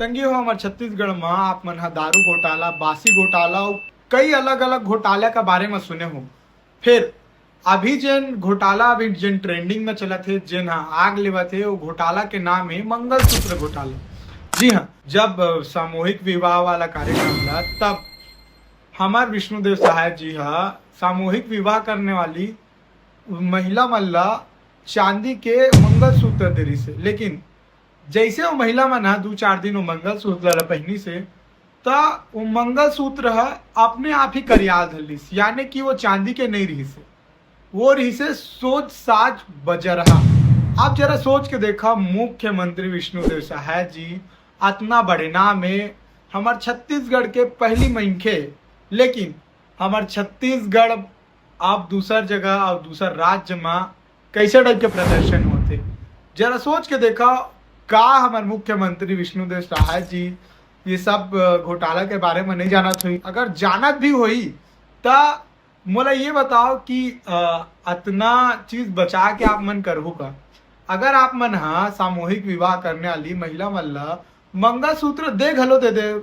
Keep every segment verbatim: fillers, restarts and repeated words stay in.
संगी हो, हमर छत्तीसगढ़ म आप मन ह दारू घोटाला, बासी घोटाला अउ कई अलग-अलग घोटाला के बारे म सुने हो। फिर अभी जेन घोटाला, अभी जेन ट्रेंडिंग म चलत हे, जेन ह आग लेवत हे, वो घोटाला के नाम हे मंगलसूत्र घोटाला। जी हाँ, जब, अ, सामूहिक विवाह वाला कार्यक्रम ला, तब हमर विष्णुदेव सहाय जी ह सामूहिक विवाह करने वाली महिला मन ला चांदी के मंगलसूत्र दे रिहिस हे। लेकिन जैसे वो महिला मन ह दू चार दिन वो मंगलसूत्र ला पहिनिस हे, त वो मंगलसूत्र ह अपने आप ही करियाल धर लिस, यानी कि वो चांदी के नहीं रिहिस हे, वो रिहिस हे सोज साज बजरहा। आप जरा सोच के देखा, मुख्यमंत्री विष्णुदेव सहाय जी अतना बड़े नाम हे, हमर छत्तीसगढ़ के पहली मनखे, लेकिन हमर छत्तीसगढ़ अब दूसर जगह अउ दूसर राज्य म कैसे टाइप के प्रदर्शन होथे, जरा सोच के देखा, का हमर मुख्यमंत्री विष्णुदेव सहाय जी ये सब, अ, घोटाला के बारे में नहीं जानत होही? अगर जानत भी होही, त मोला ये बताओ कि, अ, अतना चीज बचा के आप मन करहू का? अगर आप मन ह सामूहिक विवाह करने वाली महिला मन ल मंगलसूत्र दे घलो दे दे,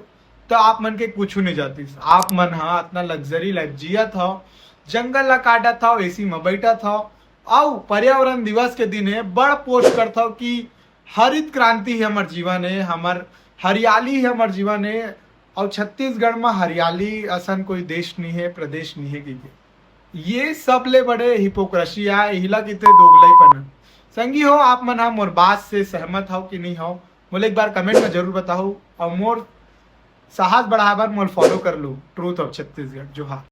त आप मन के कुछु नहीं जातिस। आप मन ह अतना लग्जरी लाइफ जियत हव, जंगल ला काटत हव, एसी म बैठत हव, अउ पर्यावरण दिवस के दिन हे बड़ पोस्ट करत हव कि हरित क्रांति ही हमर जीवन हे, हमर हरियाली ही हमर जीवन हे, अउ छत्तीसगढ़ म हरियाली असन कोई देश नहीं हे, प्रदेश नहीं हे कहिके। ये सबले बड़े हिपोक्रेसी आय, एहिला कहिथे दोगलईपन। संगी हो, आप मन ह मोर बात से सहमत हव कि नहीं हव, मोला एक बार कमेंट में जरूर बताओ, और मोर साहस बढ़ाए बर मोर फॉलो कर लो ट्रूथ ऑफ छत्तीसगढ़। जोहार।